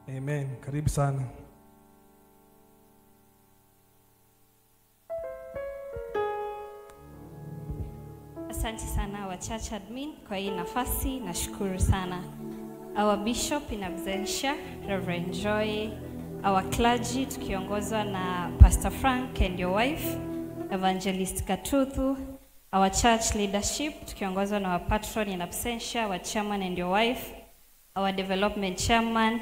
Amen. Karibu sana. Asante sana wa church admin kwa hii nafasi, nashukuru sana. Our bishop in absentia, Reverend Joy, our clergy tukiongozwa na Pastor Frank and your wife, Evangelist Katuthu, our church leadership tukiongozwa na our patron in absentia, our chairman and your wife, our development chairman,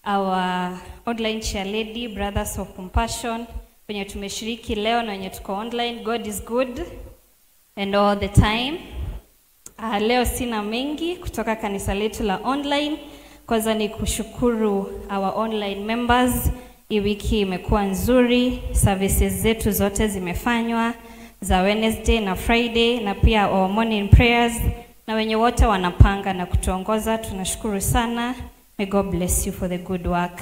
our online chair lady, Brothers of Compassion, wenye tumeshiriki leo na wenye tuko online. God is good and all the time. Leo sina mengi kutoka kanisa letu la online. Kwanza ni kushukuru our online members. Hii wiki imekuwa nzuri, services zetu zote zimefanywa za Wednesday na Friday, na pia our morning prayers, na wenye wote wanapanga na kutuongoza, tunashukuru sana. May God bless you for the good work.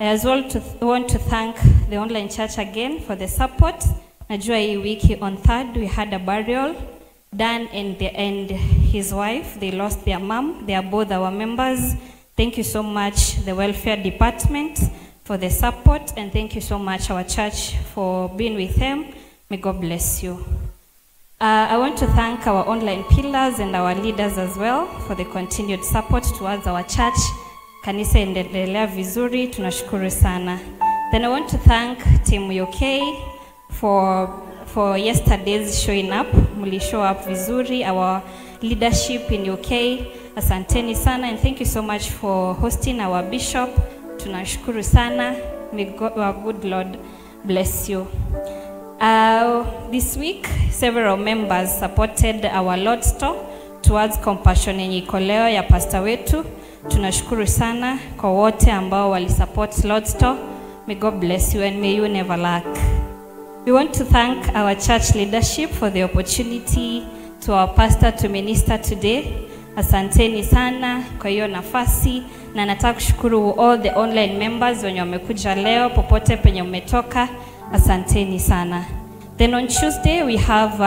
I as well want to thank the online church again for the support. Najua hii wiki on 3rd we had a burial. Dan and his wife, they lost their mom. They are both our members. Thank you so much, the welfare department, for the support, and thank you so much, our church, for being with them. May God bless you. I want to thank our online pillars and our leaders as well for the continued support towards our church. Kanisa endelea vizuri, tunashukuru sana. Then I want to thank Team UK for yesterday's showing up. Muli show up vizuri, our leadership in UK. Asanteni sana, and thank you so much for hosting our bishop. Tunashukuru sana. May God, our good Lord bless you. This week, several members supported our Lord's Store towards Compassion yenye iko leo ya pastor wetu. Tunashukuru sana kwa wote ambao walisupport Lord's Store. May God bless you and may you never lack. We want to thank our church leadership for the opportunity to our pastor to minister today. Asanteni sana kwa hiyo nafasi, na nataka kushukuru all the online members wenye wamekuja leo popote penye umetoka. Asanteni sana. Then on Tuesday we have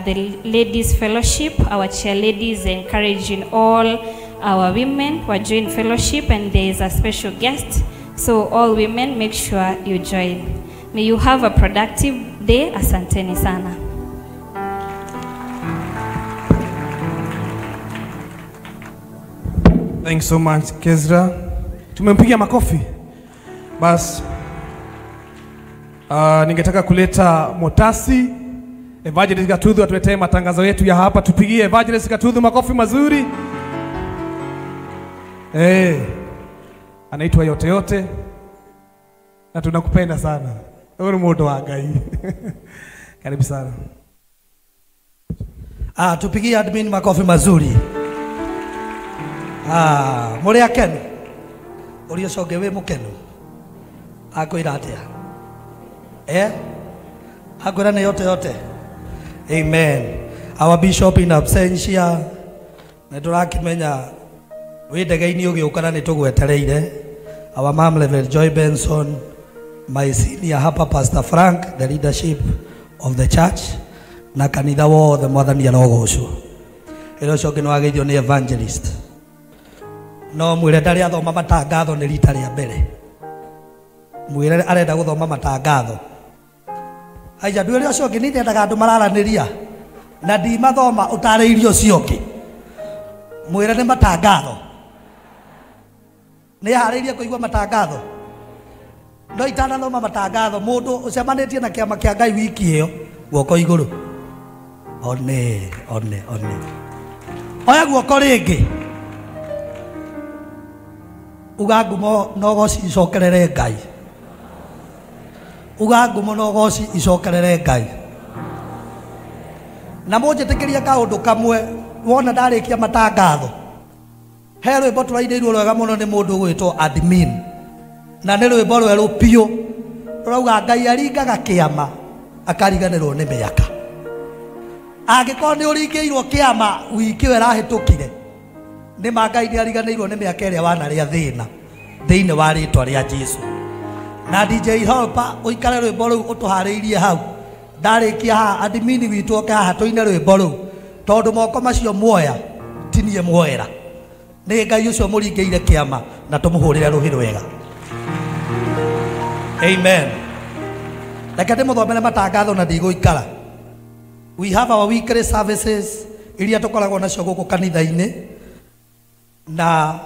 the ladies fellowship. Our chair ladies encouraging all our women who are join fellowship, and there is a special guest. So all women, make sure you join. May you have a productive day. Asanteni sana. Thanks so much, Kezra. Tumempigia makofi. Bas, ningetaka kuleta Motasi, Evangelist Gatuthu atuletee matangazo yetu ya hapa. Tupigie Evangelist Gatuthu makofi mazuri. Anaitwa yote yote na tunakupenda sana. Wewe ni moto wa Ngai. Karibu sana. Tupigie admin makofi mazuri. Muri akenu. Uri ucoke wi mukenu. Akwira atia? Akwira ni yote yote. Amen. Our bishop in absentia, na turakimenya wi ndege-inĩ ũgĩũka na nĩtũgwetereire. Our mom Reverend Joy Benson, my senior hapa Pastor Frank, the leadership of the church, na kanitha wothe mwathani arogocwo. Ĩrĩa ũcio ũngĩ nĩwageithio nĩ evangelist. No mwĩre ndarĩ athoma matangatho nĩ rita rĩa mbere. Mwĩre arenda gũthoma matangatho. Aija ndwĩre ũcio ũngĩ nĩ ndendaga andũ mararanĩria na ndimathoma ũtarĩirie ũcio ũngĩ. Mwĩre nĩ matangatho. Nĩ harĩirie kũigua matangatho. No itanathoma matangatho mũndũ ũcemanĩtie na kĩama kĩa Ngai wiki ĩyo guoko igũrũ. One one one. Oya guoko rĩngĩ. Uga ngumo no goci icokerere Ngai. Uga ngumo no goci icokerere Ngai. Na mũnjĩtĩkĩrie kaũndũ kamwe wona ndarĩkia matangatho. He rwĩmbo tũrainĩirwo rwega mũno nĩ mũndũ ũgwĩtwo admin. Na nĩ rwĩmbo rwerũ biũ. Rũrauga Ngai aringaga kĩama akariganĩrwo nĩ mĩaka. Angĩkorwo nĩ ũringĩirwo kĩama wiki ĩyo ĩrahĩtũkire, nĩ ma Ngai nĩ ariganĩirwo nĩ mĩaka ĩrĩa wanarĩa thĩna thĩinĩ wa rĩtwa rĩa Jesũ. Na DJ Holpa ũikare rwĩmbo rũu ũtũharĩirie hau. Ndarĩkia haha admin witũ oke haha tũine rwĩmbo rũu, tondũ moko macio muoya ti niĩ muoera. Nĩ Ngai ũcio mũringĩire kĩama na tũmũhũrĩre rũhĩ rwega. Amen. Reke ndĩmũthomere matangatho na ndigũikara. We have our weekly services iria tũkoragwo nacio gũkũ kanitha-inĩ, na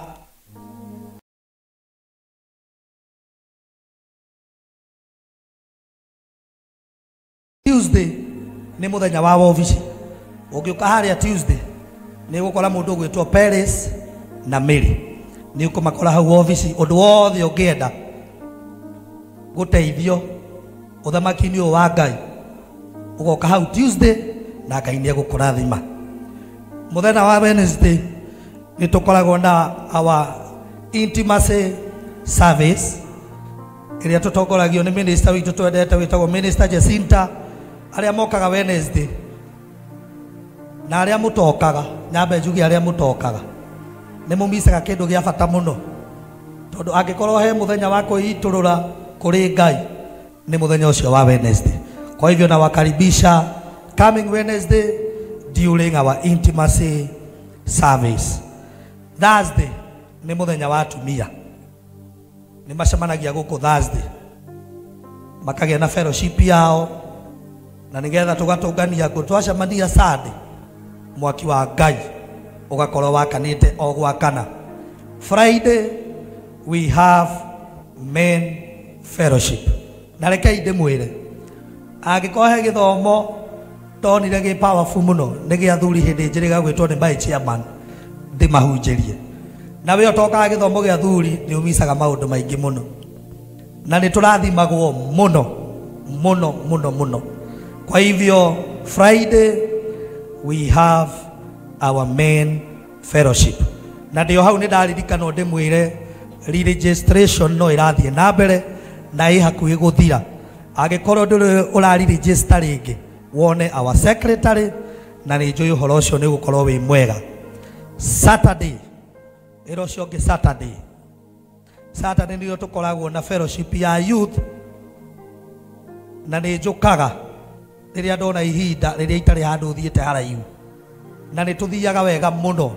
Tuesday nĩ mũthenya wa wobici. Ũngĩũka harĩa Tuesday nĩ ũgũkora mũndũ ũgwĩtwo Paris na Mary, nĩ ũkũmakora hau wobici. Ũndũ wothe ũngĩenda gũteithio ũthamaki-inĩ ũyũ wa Ngai, ũgoka hau Tuesday na Ngai nĩ egũkũrathima. Mũthenya wa Wednesday nĩ tũkoragwo na our intimacy service ĩrĩa tũtongoragio nĩ minister witũ twendete wĩtagwo Minister Jacinta. Arĩa mokaga Wednesday na arĩa mũtokaga, nyambe njuge arĩa mũtokaga nĩ mũmicaga kĩndũ gĩa bata mũno, tondũ angĩkorwo he mũthenya wa kwĩitũrũra kũrĩ Ngai nĩ mũthenya ũcio wa Wednesday. Kwa hivyo nawakaribisha coming Wednesday during our intimacy service. Thursday nĩ mũthenya wa atumia, nĩ macemanagia gũkũ Thursday makagĩa na fellowship yao, na nĩgetha tũgatũngania ngũ. Twacemania Sunday, mwaki wa Ngai ũgakorwo wakanĩte o gwakana. Friday we have men fellowship. Na rekei ndĩmwĩre, angĩkorwo he gĩthomo ndonire gĩ powerful mũno nĩ gĩa athuri hĩndĩ njĩrĩga gwĩtwo nĩ my chairman ndĩmahunjĩrie. Na we ũtokaga gĩthomo gĩa athuri nĩ ũmicaga maũndũ maingĩ mũno, na nĩ tũrathimagwo mũno mũno mũno mũno. Kwa hivyo Friday we have our men fellowship. Na ndio hau nĩ ndaririkanwo ndĩmwĩre registration no ĩrathiĩ na mbere na ĩ hakuhĩ gũthira. Angĩkorwo ndũrĩ ũrari-register rĩngĩ, wone our secretary, na nĩ njũĩ ũhoro ũcio nĩ ũgũkorwo wĩ mwega. Saturday ĩro ũcio ũngĩ, Saturday, Saturday nĩrĩo tũkoragwo na fellowship ya youth, na nĩ njũkaga rĩrĩa ndona ihinda rĩrĩa itarĩ handũ thiĩte haraihu, na nĩ tũthiaga wega mũno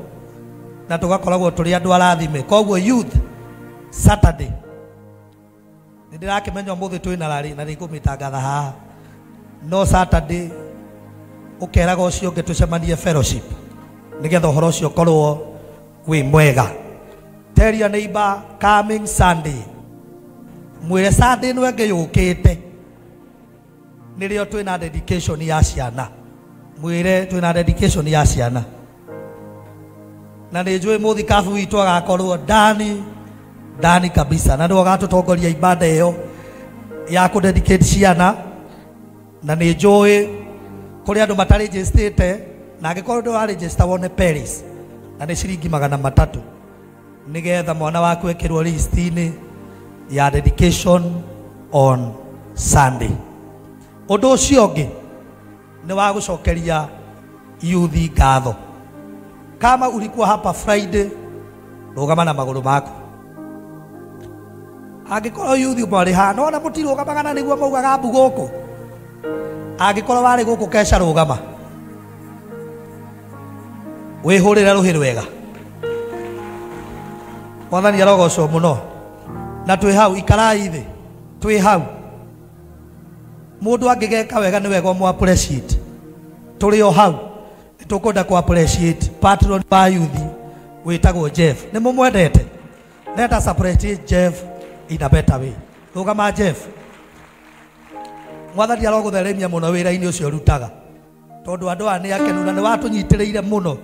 na tũgakoragwo tũrĩ andũ arathime. Koguo youth Saturday nĩ ndĩrakĩmenya ũmũthĩ twĩna rarĩ na nĩngũmĩtangatha haha, no Saturday ũkeraga ũcio ũngĩ tũcemanie fellowship nĩgetha ũhoro ũcio ũkorwo wĩ mwega. Tell your neighbor coming Sunday, mwĩre Sunday ĩno ĩngĩ yũkĩte nĩrĩo twĩna dedication ya ciana. Mwĩre twĩna dedication ya ciana, na nĩ njũĩ mũthikabu witũ agakorwo ndani ndani kabisa, na nĩwe ũgatũtongoria ibada ĩyo ya kũ dedicate ciana. Na nĩ njũĩ kũrĩ andũ matarĩnjĩstĩte, na angĩkorwo ndũrarĩnjĩsta wone Paris na nĩ ciringi 300 nĩgetha mwana waku ekĩrwo list-inĩ ya dedication on Sunday. Ũndũ ũcio ũngĩ nĩ wa gũcokeria youth ngatho. Kama ulikuwa hapa Friday, rũgama na magũrũ maku. Angĩkorwo youth mwarĩ haha, nona mũtirũgamaga na nĩguo maugaga mbu gũkũ. Angĩkorwo warĩ gũkũ keca, rũgama wĩhũrĩre rũhĩ rwega. Mwathani arogocwo mũno. Na twĩ hau, ikarai thĩ, twĩ hau. Mũndũ angĩgeka wega nĩ wega ũmũ appreciate. Tũrĩ o hau nĩ tũkwenda kũ appreciate patron wa youth wĩtagwo Jeff. Nĩ mũmwendete? Let us appreciate Jeff in a better way. Rũgama Jeff. Mwathani arogũtheremia mũno wĩra-inĩ ũcio ũrutaga, tondũ andũ aya nĩ akenu na nĩ watũnyitĩrĩire mũno.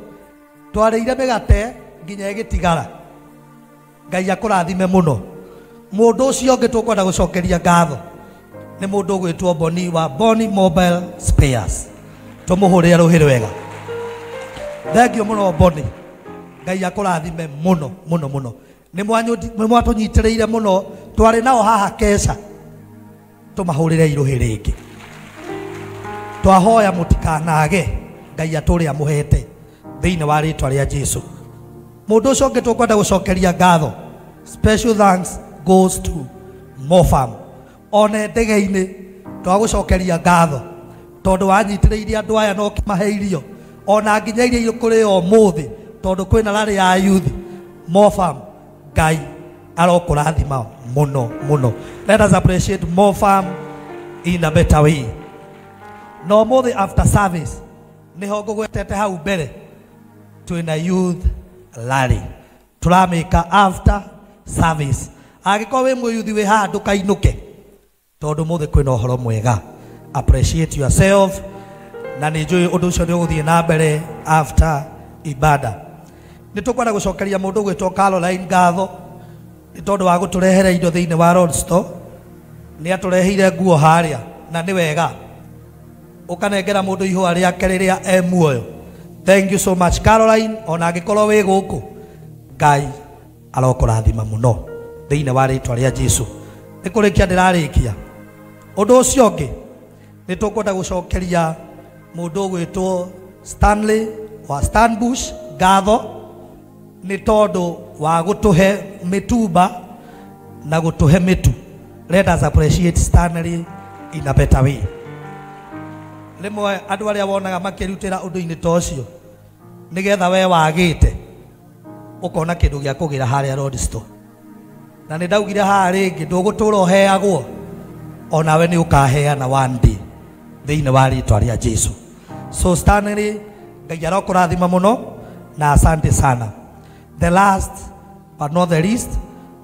Twarĩire mĩgate nginya ĩgĩtigara. Ngai akũrathime mũno. Mũndũ ũcio ũngĩ tũkwenda gũcokeria ngatho nĩ mũndũ ũgwĩtwo Boni wa Boni Mobile Spares. Tũmũhũrĩre rũhĩ rwega. Thank you mũno Boni. Ngai akũrathime mũno mũno mũno. Nĩ mwatũnyitĩrĩire mũno, twarĩ nao haha keca, tũmahũrĩre irũhĩ rĩngĩ. Twahoya mũtikanage Ngai atũrĩa mũhete thĩinĩ wa rĩtwa rĩa Jesu. Mũndũ ũcio ũngĩ tũkwenda gũcokeria ngatho, special thanks goes to Mofam. One ndege-inĩ twagũcokeria ngatho tondũ wanyitĩrĩire andũ aya na ũkĩmahe irio, ona nginya iria ikũrĩo ũmũthĩ, tondũ kwĩna rarĩ ya youth. Mofam Ngai arokũrathima mũno mũno. Let us appreciate Mofam in a better way. Na ũmũthĩ after service nĩho ngũgwetete hau mbere twĩna youth rally tũramĩka after service. Angĩkorwo wĩ mũyuthi wĩ haha ndũkainũke tondũ ũmũthĩ kwĩna ũhoro mwega. Appreciate yourself na nĩ njũĩ ũndũ ũcio nĩ ũgũthiĩ na mbere after ibada. Nĩ tũkwenda gũcokeria mũndũ ũgwĩtwo Caroline ngatho nĩ tondũ wa gũtũrehera indo thĩinĩ wa Road Store. Nĩ atũreheire nguo harĩa na nĩ wega ũkanengera mũndũ ihũa rĩake rĩrĩa e muoyo. Thank you so much Caroline, ona angĩkorwo wĩ gũkũ Ngai arokũrathima mũno thĩinĩ wa rĩtwa rĩa Jesu. Nĩ kũrĩkia ndĩrarĩkia. Ũndũ ũcio ũngĩ nĩ tũkwenda gũcokeria mũndũ ũgwĩtwo Stanley wa Stanbush ngatho nĩ tondũ wa gũtũhe mĩtumba na gũtũhe mĩtu. Let us appreciate Stanley in a better way. Rĩmwe andũ arĩa wonaga makĩrutĩra ũndũ-inĩ ta ũcio nĩgetha we wagĩte ũkona kĩndũ gĩa kũgĩra harĩa Road Store. Na nĩ ndaugire haha rĩngĩ ndũgũtũra ũheagwo onawe nĩ ũkaheana one day thĩinĩ wa rĩtwa rĩa Jesu. So Stanley, Ngai arokũrathima mũno na asante sana. The last but not the least,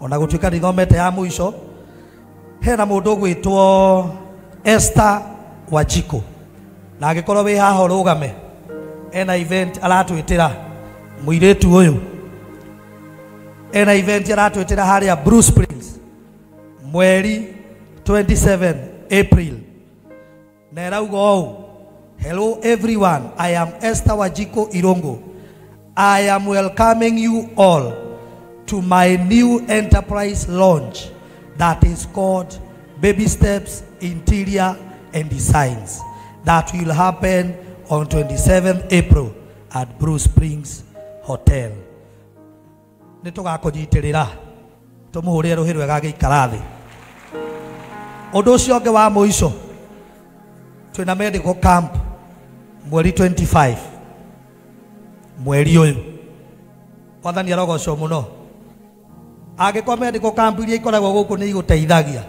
ona gũtuĩka ndithomete ya mũico, hena mũndũ ũgwĩtwo Esther Wanjikũ, na angĩkorwo wĩ haha ũrũgame, ena event aratwĩtĩra mũirĩtu ũyũ, ena event aratwĩtĩra harĩa Blue Springs mweri 27 April, na ĩrauga ũũ: Hello everyone, I am Esther Wanjikũ Irungu. I am welcoming you all to my new enterprise launch that is called Baby Steps Interior and Designs that will happen on 27th April at Blue Springs Hotel. Nĩ tũgakũnyitĩrĩra tũmũhũrĩre rũhĩ rwega agĩikara thĩ. Ũndũ ũcio ũngĩ wa mũico, twĩna medical camp mweri 25 mweri ũyũ. Mwathani arogocwo mũno. Angĩkorwo medical camp iria ikoragwo gũkũ nĩ igũteithagia,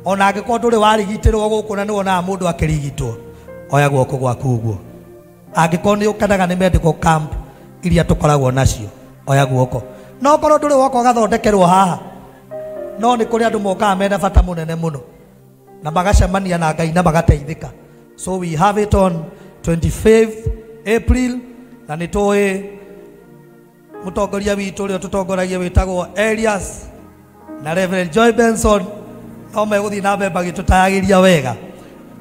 ona angĩkorwo ndũrĩ warigitĩrwo gũkũ na nĩwonaga mũndũ akĩrigitwo, oya guoko gwaku ũguo. Angĩkorwo nĩ ũkenaga nĩ medical camp iria tũkoragwo nacio, oya guoko. No korwo ndũrĩ woka ũgathondekerwo haha, no nĩ kũrĩ andũ mokaga mena bata mũnene mũno na magacemania na Ngai na magateithĩka. So we have it on 25th April, na nĩ tũĩ mũtongoria witũ ũrĩa tũtongoragia wĩtagwo Elias na Reverend Joy Benson no megũthiĩ na mbere magĩtũtaragĩria wega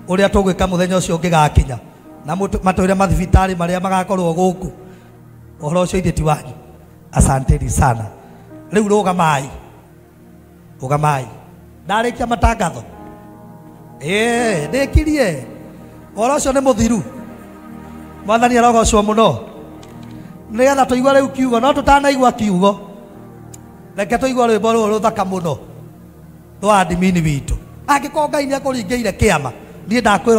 ũrĩa tũgwĩka mũthenya ũcio ũngĩgakinya, na matwĩre mathibitarĩ marĩa magakorwo gũkũ. Ũhoro ũcio ithuĩ ti wanyu. Asanteni sana. Rĩu rũgamai, rũgamai, ndarĩkia matangatho. Ĩĩ, ndĩkirie. Ũhoro ũcio nĩ mũthiru. Mwathani arogocwo mũno. Nĩgetha tũigue rĩu kiugo, no tũtanaigua kiugo, reke tũigue rwĩmbo rũrũ rũthaka mũno rwa admin witũ. Angĩkorwo Ngai nĩ akũringĩire kĩama, niĩ ndakwĩra